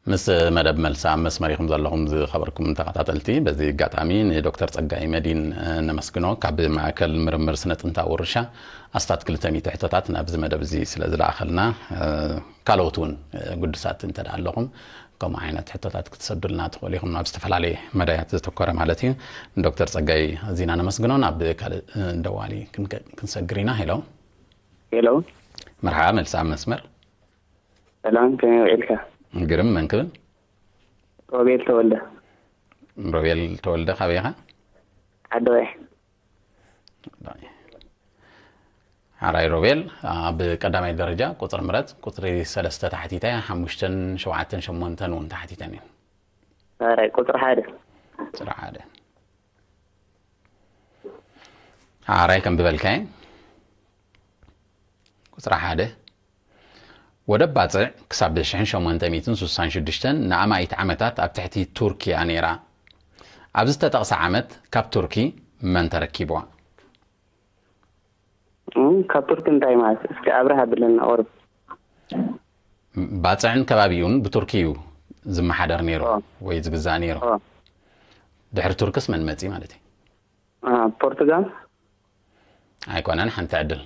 ምስ መደብ መልሲ ኣብ መስመር ኢኹም ዘለኹም ዝኸበርኩም ተኸታተልቲ። በዚ ኣጋጣሚ ንዶክተር ጸጋይ መዲን ነመስግኖ። ካብ ማእከል ምርምር ስነ ጥንታዊ ውርሻ ኣስታት ክልተ ሚእቲ ሕቶታት ናብዚ መደብ እዚ ስለ ዝለኣኸልና፣ ካልኦት እውን ግዱሳት እንተ ደኣ ኣለኹም ከምኡ ዓይነት ሕቶታት ክትሰዱልና ትኽእሉ ኢኹም፣ ናብ ዝተፈላለየ መዳያት ዘተኮረ ማለት እዩ። ንዶክተር ጸጋይ ኣዚና ነመስግኖ። ናብ ካልእ ደዋሊ ክንሰግር ኢና። ሄሎ ሄሎ መርሓባ፣ መልሲ ኣብ መስመር። ሰላም፣ ከመይ ውዒልካ? ግርም፣ መን ክብል? ሮቤል ተወልደ። ሮቤል ተወልደ፣ ካበይ ኢኻ? ዓዲ ቀይሕ። ሓራይ ሮቤል፣ ኣብ ቀዳማይ ደረጃ ቁፅሪ ምረፅ። ቁፅሪ ሰለስተ ተሓቲተ፣ ሓሙሽተን ሸውዓተን ሸሞንተን እውን ተሓቲተን እየን። ሓራይ ቁፅሪ ሓደ። ቁፅሪ ሓደ። ሓራይ ከም ዝበልካየ ቁፅሪ ሓደ። ወደብ ባጽዕ ክሳብ ሽሕን ሸሞንተ ሚእትን ስሳን ሽዱሽተን ንኣማኢት ዓመታት ኣብ ትሕቲ ቱርኪ እያ ነይራ። ኣብ ዝተጠቕሰ ዓመት ካብ ቱርኪ መን ተረኪብዋ? እም፣ ካብ ቱርኪ እንታይ ማለት? እስኪ ኣብርህ ኣብለና ቁሩብ። ባጽዕን ከባቢኡን ብቱርኪ እዩ ዝመሓደር ነይሩ ኦ። ወይ ዝግዛእ ነይሩ። ኦ። ድሕሪ ቱርክስ መን መጺ ማለት እዩ? አ፣ ፖርቱጋል? ኣይኮነን፣ ሓንቲ ዕድል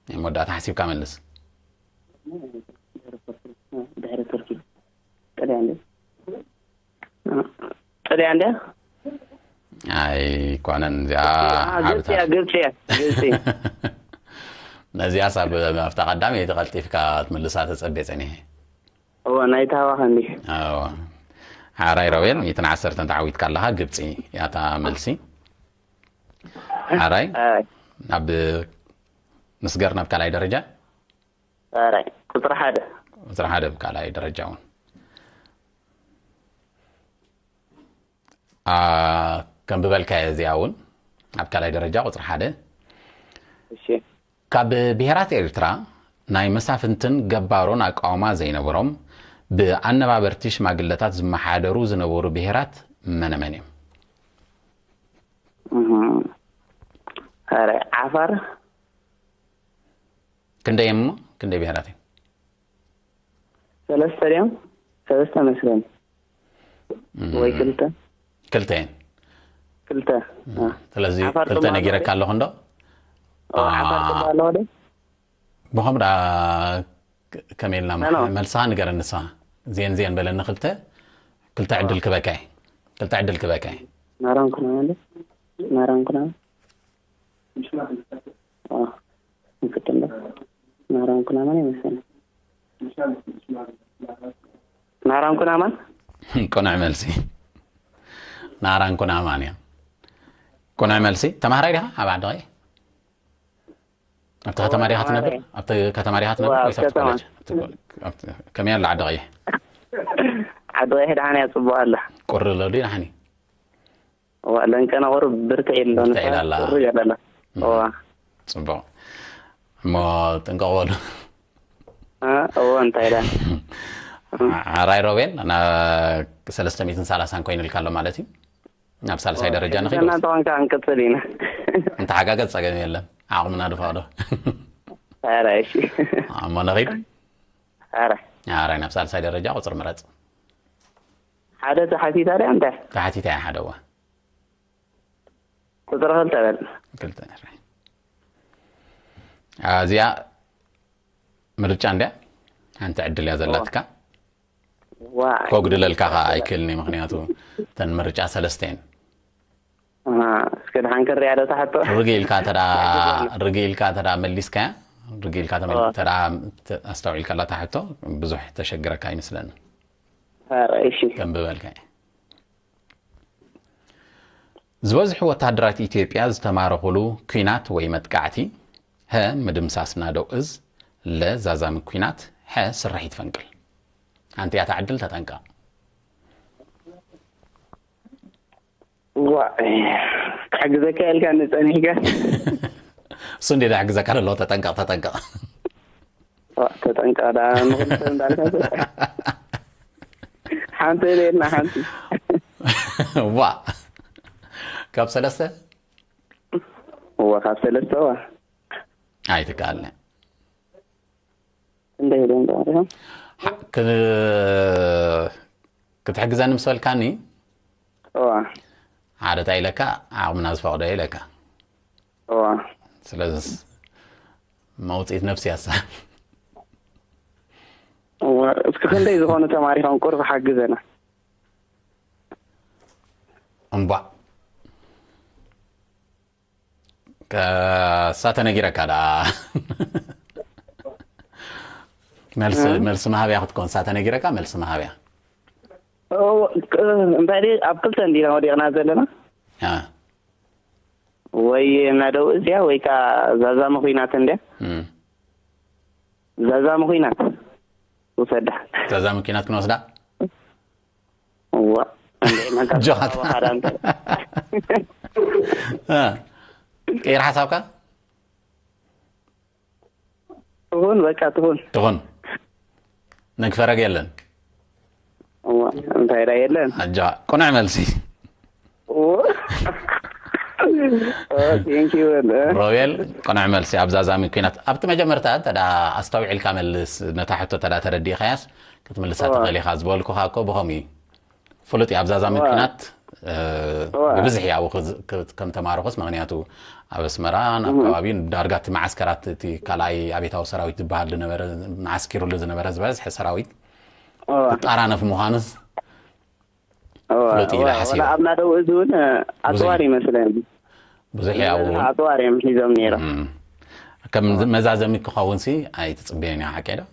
ናይ መወዳእታ ሓሲብካ መልስ። ድሕሪ ቱርኪ። ጥልያን ድዩ? አ፣ ጥልያን ድያ? ኣይኮነን፣ እዚኣ አ፣ ግብፂ እያ፣ ሓብታት ግብፂ እያ፣ ግብፂ። ነዚኣ ሳብ ኣብታ ቀዳመይቲ ቀልጢፍካ ትምልሳ ተጸቤ ጸኒሐ። እወ፣ ናይ ታህዋኸ እንዲ። እወ። ሓራይ ሮቤል፣ ሚእትን ዓሰርተን ተዓዊትካ ኣለኻ። ግብፂ እያ እታ መልሲ። ሓራይ ኣይ፣ ናብ ምስገር ናብ ካልኣይ ደረጃ። ኣራይ፣ ቁፅሪ ሓደ። ቁፅሪ ሓደ ኣብ ካልኣይ ደረጃ እውን። አ፣ ከም ዝበልካዮ እዚኣ እውን ኣብ ካልኣይ ደረጃ ቁፅሪ ሓደ። እሺ። ካብ ብሄራት ኤርትራ ናይ መሳፍንትን ገባሮን ኣቃውማ ዘይነበሮም ብኣነባበርቲ ሽማግለታት ዝመሓደሩ ዝነበሩ ብሄራት መነመን እዮም? እህ። ኣራይ፣ ዓፋር? ክንደይ እዮም እሞ? ክንደይ ብሄራት እዮም? ሰለስተ ድዮም? ሰለስተ መስለኒ። እም፣ ወይ ክልተ? ክልተ እየን። ክልተ። አ። ስለዚ ዓፋር ክልተ ጥሙር ነጊረካ ኣለዎ ኣለኹ እንዶ? ኦ፣ ዓፋር አ፣ ጥሙር ኣለዎ ዶ? ብኸምኡ ደኣ ከመይ ኢልና ኖ፣ ኖ። መልስኻ ንገረኒ ንስኻ። ዜን ዜን በለኒ ክልተ፣ ክልተ ዕድል ክበካ እየ። ክልተ ዕድል ክበካ እየ። ናራንኩና ማለት? ናራንኩና? ኦ፣ እንክትም ናራንኩና ማለት ይመስለኝ። ናራንኩና ማለት? ቅኑዕ መልሲ። ናራንኩና ማን እያ? ቅኑዕ መልሲ። ተማሃራይ ዲኻ? ኣብ ዓዲ ቀይሕ? ኣብቲ ከተማ ዲኻ ትነብር? ተማሃራይ። ኣብቲ ከተማ ዲኻ ትነብር ዋው፣ ወይስ ኣብቲ ከተማ። ኮሌጅ? ኣብቲ ኮ-፣ ኣብቲ፣ ከመይ ኣላ ዓዲ ቀይሕ? ዓዲ ቀይሕ ደሓን እያ፣ ጽቡቕ ኣላ። ቁሪ ኣሎ ድዩ ደሓን እዩ? ዋ፣ ለንቀነ ቁሩብ ብርትዕ ኢሉ ኣሎ፣ ብርትዕ ኢላ ኣላ። ቁሩብ ይበል ኣሎ። እዋ ፅቡቕ። እሞ ጥንቀቕ በሉ። እ፣ እዎ እንታይ ዳ ሓራይ ሮቤል፣ ና ሰለስተ ሚእትን ሰላሳን ኮይኑልካ ኣሎ ማለት እዩ። ናብ ሳልሳይ ደረጃ ንኺድ ና ተኾንካ ክንቅፅል ኢና። እንተሓጋገዝ ፀገም የለን፣ ዓቕምና ዝፈቕዶ። ኧረ እሺ። እሞ ንኺድ። ኧረ ሓራይ ናብ ሳልሳይ ደረጃ ቁፅሪ ምረፅ። ሓደ ተሓቲታ ድያ እንታይ? ተሓቲታ እያ ሓደዋ። ቁፅሪ ክልተ በል። ክልተ። እዚኣ ምርጫ እንድያ፣ ሓንቲ ዕድል እያ ዘላትካ። ዋ ከጉድለልካ ከዓ ኣይክእልን እዩ፣ ምክንያቱ እተን ምርጫ ሰለስተ እየን። ኣሃ፣ እስከ ድሓን ክንሪኣ ዶ ታሕቶ? ርግእ ኢልካ ተዳ ርግእ ኢልካ ተዳ መሊስካያ፣ ርግእ ኢልካ ተመ- ተዳ ተ- ኣስተውዒልካላ ታሕቶ ብዙሕ ተሸግረካ ኣይመስለኒ። ኧረ እሺ። ከንብበልካ እየ። ዝበዝሑ ወታደራት ኢትዮጵያ ዝተማረኹሉ ኲናት ወይ መጥቃዕቲ፣ ሀ ምድምሳስ ናደው እዝ፣ ለ ዛዛሚ ኲናት፣ ሐ ስርሒት ፈንቅል። ሓንቲ እያ እታ ዕድል፣ ተጠንቀቕ። ዋ ክሕግዘካ ኢልካ ንፀኒሕካ። እሱ እንዴ ዳሕግዘካ ደለዎ፣ ተጠንቀቕ፣ ተጠንቀቕ። ዋ ተጠንቀቕ ዳ ንኹሉ ሰብ እንዳልካ። ሓንቲ ኢለ የልና ሓንቲ። ዋ ካብ ሰለስተ እዋ ካብ ሰለስተ ዋ ኣይትከኣልን። እንደ ሄደን ዶ ሓ- ክ- ክትሕግዘኒ ምስ በልካኒ እዋ ሓደ እንታይ ኢለካ፣ ዓቕምና ዝፈቕዶ ኢለካ። እዋ ስለዚ መውፅኢት ነፍሲ ያሳ እዋ እስኪ ክንደይ ዝኾኑ ተማሪኾም ቁርብ ሓግዘና። እምቧ ከሳ ተነጊረካ ዳ መልሲ እ? መልሲ መሃብያ ክትኮን ሳ ተነጊረካ መልሲ መሃብያ። እዎ፣ እ፣ እንታይ ድዩ ኣብ ክልተ እንዲና ወዲቕና ዘለና? አ፣ ወይ ናደው እዚያ ወይ ከዓ ዛዛሚ ኹናት እንድያ። እም። ዛዛሚ ኹናት ውሰዳ። ዛዛሚ ኲናት ክንወስዳ እዋ እንደ መካ ጆሃት። ዋሓዳ እንተ አ፣ ቀይር ሓሳብካ ትሁን በቃ ትሁን። ትኹን። ነግፈረግ የለን። እዋ እንታይ ዳ የለን። ኣጃ ቅኑዕ መልሲ። ቴንኪዩ። ሮቤል፣ ቅኑዕ መልሲ። ኣብ ዛዛሚ ኲናት ኣብቲ መጀመርታ እንተ ደኣ ኣስተውዒልካ መልስ፣ ነታ ሕቶ እንተ ደኣ ተረዲእካያስ ክትምልሳ እዋ። ትኽእል ኢኻ ዝበልኩኻ እኮ ብኸምኡ እዩ። ፍሉጥ እዩ። ኣብ ዛዛሚ እዋ። ኲናት እ፣ እዋ። ብብዝሒ ኣብኡ ክዝ- ክ- ከም ተማረኹስ፣ ምኽንያቱ ኣብ ኣስመራን ኣብ ከባቢን ዳርጋ እቲ መዓስከራት፣ እቲ ካልኣይ ኣብዮታዊ ሰራዊት ዝበሃል ዝነበረ፣ መዓስኪሩሉ ዝነበረ ዝበዝሐ ሰራዊት እዋ። ክጣራነፍ ምዃኑስ እዋ፣ ፍሉጥ እዩ እዋ፣ ዝሓስብ። ወላ ኣብ ናደው እዚ እውን ኣፅዋር ይመስለኒ። ብዙሕ እዩ ኣብኡ። ኣፅዋር እዮም ሒዞም ነይሮም። እም። ከም መዛዘሚ ክኸውን ሲ ኣይትፅበዮን እያ፣ ሓቂ ዶ?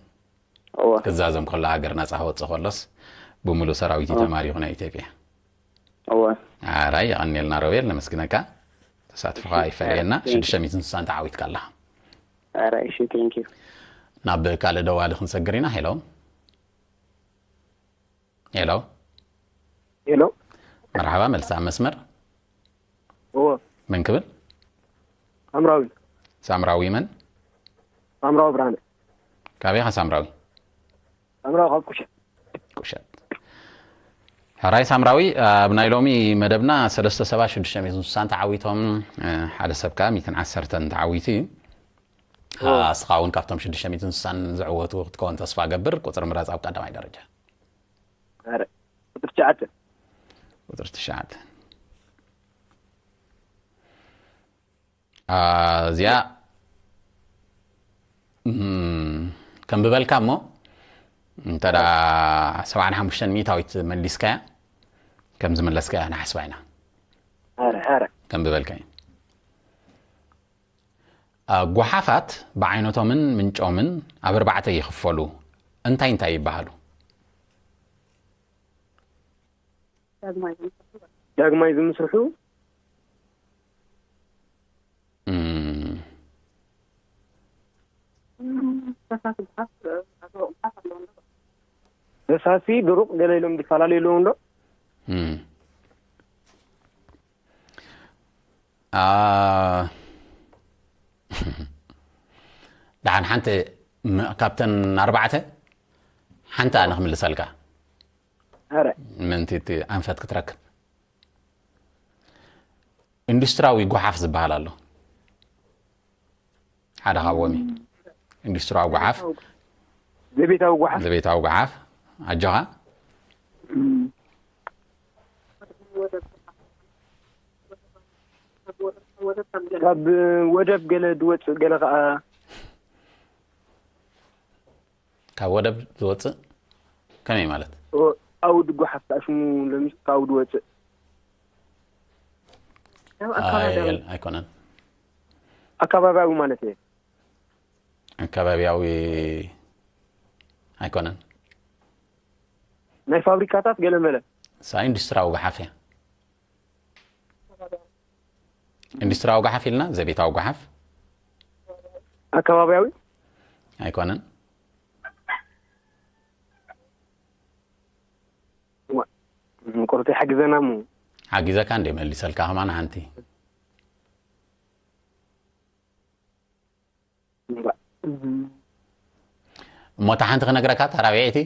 እዋ፣ ክዛዘም ከሎ፣ ሃገር ነፃ ክወፅእ ከሎስ ብምሉእ ሰራዊት እዩ ተማሪኹ ናይ ኢትዮጵያ። እዋ። ኣራይ፣ የቐንየልና ሮቤል፣ ነመስግነካ። ተሳትፎኻ ይፈለየና። ሽዱሽተ ሚእትን ስሳን ተዓዊትካ ኣለኻ። ኣራይ፣ እሺ፣ ቴንኪዩ። ናብ ካልእ ደዋሊ ክንሰግር ኢና። ሄሎ። ሄሎ። ሄሎ። መርሓባ፣ መልሲ ኣብ መስመር። እዎ። መን ክብል? ሳምራዊ። ሳምራዊ መን? ሳምራዊ ብርሃነ። ካበይ ኢኻ ሳምራዊ? ሳምራዊ ካብ ቁሸት። ቁሸት። ሕራይ ሳምራዊ፣ ኣብ ናይ ሎሚ መደብና ሰለስተ ሰባት ሽዱሽተ ሚእትን ስሳን ተዓዊቶም፣ እ፣ ሓደ ሰብ ከኣ ሚእትን ዓሰርተን ተዓዊቱ እዩ። እዎ። እ፣ እስኻ እውን ካብቶም ሽዱሽተ ሚእትን ስሳን ዝዕወቱ ክትከውን ተስፋ እገብር። ቁጽሪ ምረጽ ኣብ ቀዳማይ ደረጃ። ኣረ፣ ቁጽሪ ትሽዓተ። ቁጽሪ ትሽዓተ። አ፣ እዚኣ፣ እም፣ ከንብበልካ እሞ፣ እንተ ደኣ ሰብዓን ሓሙሽተን ሚእታዊት መሊስካያ፣ ከም ዝመለስካያ ንሓስባ ኢና። ኣረ፣ ኣረ። ከንብበልካ እዩ። አ፣ ጓሓፋት ብዓይነቶምን ምንጮምን ኣብ ኣርባዕተ ይኽፈሉ። እንታይ እንታይ ይበሃሉ? ዳግማይ ዝምስርሑ እም፣ ፈሳሲ፣ ድሩቕ፣ ገለ ኢሎም ዝፈላለዩ ኣለዎም ዶ? እም። አ፣ ደሓን ሓንቲ ም- ካብተን ኣርባዕተ ሓንቲ ኣነ ክምልሰልካ ኧረ ምንቲ እቲ ኣንፈት ክትረክብ። ኢንዱስትሪያዊ ጓሓፍ ዝበሃል ኣሎ። ሓደ ካብዎም እዩ። ኢንዱስትሪያዊ ጓሓፍ፣ ዘቤታዊ ጓሓፍ ዘቤታዊ ጓሓፍ። ኣጆኻ። ካብ ወደብ ገለ ዝወፅእ ገለ ከዓ ካብ ወደብ ዝወፅእ ከመይ ማለት? ኣውድ ጓሓፍ ከዓ ሽሙ ለሚስ ካብ ዝወፅእ ኣይ- ኣይኮነን። ኣካባቢያዊ ማለት እየ። ኣካባቢያዊ ኣይኮነን። ናይ ፋብሪካታት ገለመለ እሳ ኢንዱስትሪያዊ ጓሓፍ እያ። ኢንዱስትሪያዊ ጓሓፍ ኢልና ዘቤታዊ ጓሓፍ ኣካባቢያዊ ኣይኮነን። ዋ፣ ምቁርቲ ሓግዘና ሞ ሓጊዘካ እንደ መሊሰልካ ከማን ሓንቲ እምባ። እሞ እታ ሓንቲ ክነግረካ እታ ራብዐይቲ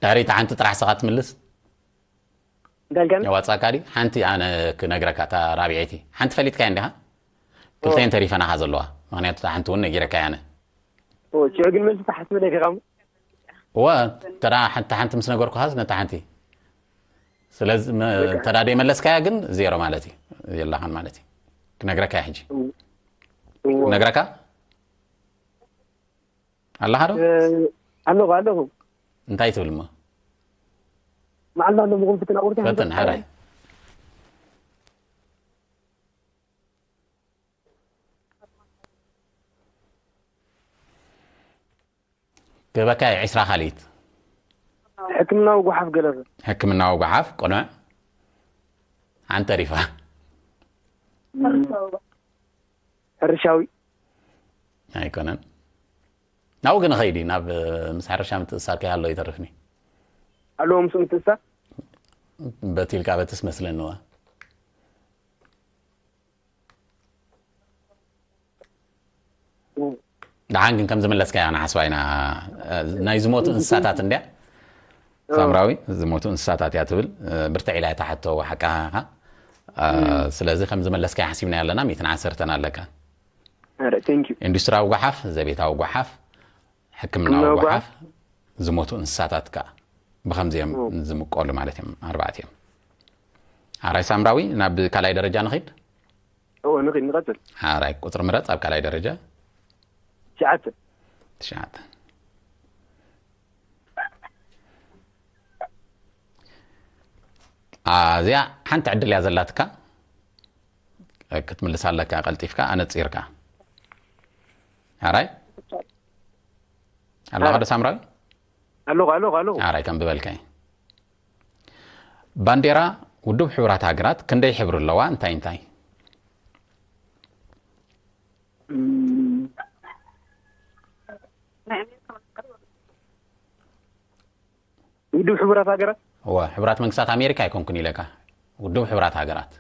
ድሕሪ እታ ሓንቲ ጥራሕ ስኻ ትምልስ እንታይ ኢልካኒ? የዋፃካ ድዩ? ሓንቲ ኣነ ክነግረካ እታ ራብዐይቲ ሓንቲ ፈሊጥካያ እንዲኻ ክልተን ተሪፈናኻ ዘለዋ ምክንያቱ እታ ሓንቲ እውን ነጊረካ ኣነ ኦ፣ ሽዑ ግን መልሲ ተሓስበ ደፊኻ እሞ እወ ተዳ ሓንቲ ሓንቲ ምስ ነገርኩኻስ ነታ ሓንቲ ስለዚ መ- ተዳ ደይመለስካያ ግን ዜሮ ማለት እዩ የላኻን ማለት እዩ ክነግረካ እየ ሕጂ እዎ። ነግረካ ኣለኻ ዶ እ፣ ኣለኹ ኣለኹ እንታይ ትብል እሞ መዓልና ኣሎ ምኹን ፍትን ኣቁርቲ ፈትን ሓራይ ገበካ ዕስራ ካልኢት ሕክምናዊ ጓሓፍ ገለፈ ሕክምናዊ ጓሓፍ ቅኑዕ ሓንቲ ተሪፋ ሕርሻዊ ኣይኮነን ናብኡ ግን ኸይዲ ናብ ምስ ሕርሻ ምትእሳር ከይሃሎ ይተርፍኒ ኣለዎ ምስ ምትእሳር በቲ ኢልካ በትስ መስለንዋ ደሓን ግን ከም ዝመለስካያ ንሓስባ ኢና ናይ ዝሞቱ እንስሳታት እንድያ ሳምራዊ ዝሞቱ እንስሳታት እያ ትብል ብርትዕ ኢላ እታ ሕቶ ሓቃኻ ስለዚ ከም ዝመለስካያ ሓሲብና ኣለና ሚትን ዓሰርተን ኣለካ ኧረ thank you ኢንዱስትሪያዊ ጓሓፍ ዘቤታዊ ጓሓፍ ሕክምናዊ ሕክምናዊ ጓሓፍ ዝሞቱ እንስሳታት ከዓ ብከምዚኦም ዝምቀሉ ማለት እዮም ኣርባዕተ እዮም ሓራይ ሳምራዊ ናብ ካልኣይ ደረጃ ንኺድ እዎ ንኺድ ንቐፅል ሓራይ ቁፅሪ ምረፅ ኣብ ካልኣይ ደረጃ ትሽዓተ ትሽዓተ እዚኣ ሓንቲ ዕድል እያ ዘላትካ ክትምልሳ ኣለካ ቀልጢፍካ ኣነፂርካ ሓራይ ኣለኻ ዶ ሳምራዊ ኣለኹ ኣለኹ ኣለኹ ሓራይ ከም ዝበልካይ ባንዴራ ውድብ ሕቡራት ሃገራት ክንደይ ሕብሪ ኣለዋ እንታይ እንታይ ውድብ ሕቡራት ሃገራት እወ ሕቡራት መንግስታት ኣሜሪካ ኣይኮንኩን ኢለካ ውድብ ሕቡራት ሃገራት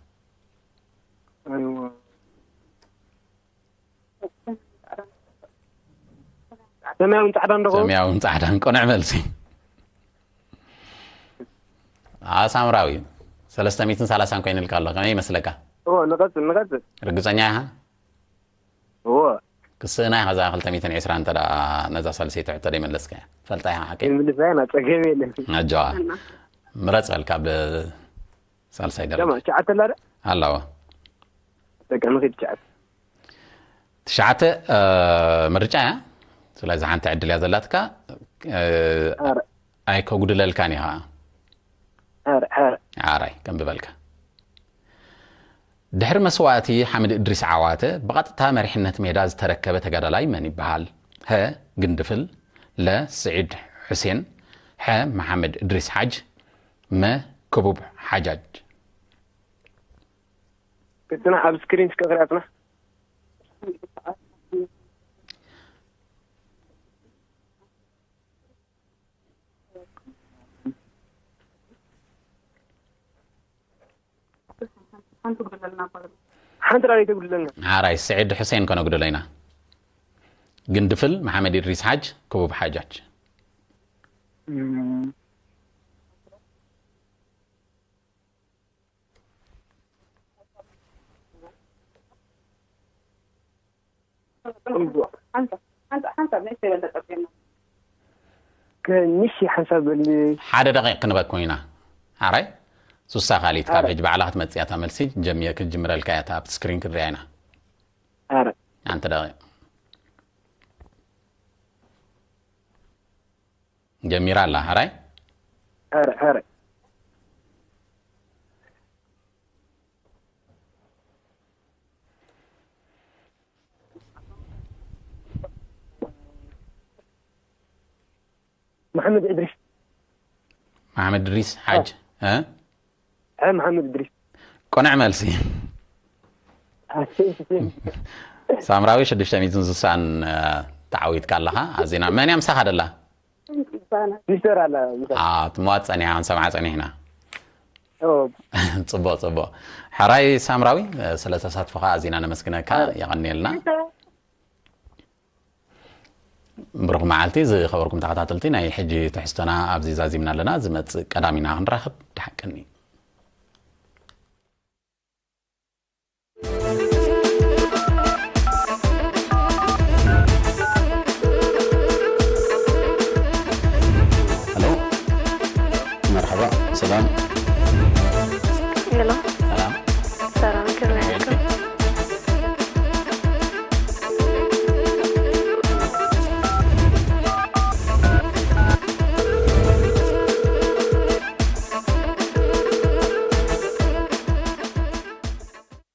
ሰማያውን ፃዕዳን ዶ ሰማያውን ፃዕዳን ቅኑዕ መልሲ ሳምራዊ ሰለስተ ሚእትን ሰላሳን ኮይንልካ ኣሎ ከመይ ይመስለካ ንቐፅል ንቐፅል ርግፀኛ ኢኻ እዎ ክስእና ኢኻ እዛ ክልተ ሚእትን ዕስራን እንተ ነዛ ሳልሰይቲ ሕቶ ደይመለስካያ ፈልጣ ኢኻ ሓቂ ምልሳይ ና ፀገም የለን ኣጆዋ ምረፅ በልካ ብሳልሳይ ደረጃ ደማ ትሽዓተ ኣላ ዶ ኣለዎ በቃ ንኺድ ትሽዓተ ትሽዓተ ምርጫ እያ ስለዚ ሓንቲ ዕድል እያ ዘላትካ ኣይከጉድለልካን እዩ ከዓ ኣራይ ከም ዝበልካ ድሕሪ መስዋእቲ ሓምድ እድሪስ ዓዋተ ብቐጥታ መሪሕነት ሜዳ ዝተረከበ ተጋዳላይ መን ይበሃል? ሀ ግንድፍል፣ ለ ስዒድ ሑሴን፣ ሐ መሓመድ እድሪስ ሓጅ፣ መ ክቡብ ሓጃጅ። ክጽናሕ ኣብ ስክሪን እስከ ክሪኣ ጽናሕ። ሓንቲ ራእይ ተጉድለና። ሓራይ ስዒድ ሑሴን ከነጉድሎ ኢና። ግንድፍል፣ መሓመድ ኢድሪስ ሓጅ፣ ክቡብ ሓጃች። ከንሽ ሓንሳብ በሊ። ሓደ ደቂቕ ክንበኩም ኢና። ሓራይ ሱሳ ካሊት ካብ ሕጂ ባዕላ ክትመጽእ እያ እታ መልሲ። ጀሚር ክትጅምረልካ እያ፣ ኣብቲ ስክሪን ክንሪኣ ኢና። ኣረ ሓንቲ ደቂቕ ጀሚራ ኣላ። ሓራይ ኣረ ኣረ መሓመድ እድሪስ መሓመድ እድሪስ ሓጅ እ እ መሓመድ እድሪስ ቅኑዕ መልሲ። ኣሴ- ሳምራዊ ሽዱሽተ ሚእትን ስሳን ተዓዊትካ ኣለኻ። ኣዚና መን እያ ምሳኻ ደላ? ሲስተር ኣላ ምሳይ። ትመዋፅ ጸኒሓ ክንሰምዓ ጸኒሕና። ኦ፣ ጽቡቕ ጽቡቕ። ሕራይ ሳምራዊ፣ ስለ ተሳትፎኻ ኣዚና ነመስግነካ። የቐንየልና። ብሩኽ መዓልቲ ዝኸበርኩም ተኸታተልቲ፣ ናይ ሕጂ ትሕዝቶና ኣብዚ ዛዚምና ኣለና። ዝመጽእ ቀዳሚና ክንራኸብ ድሓቀኒ። ሄሎ፣ መርሓባ፣ ሰላም።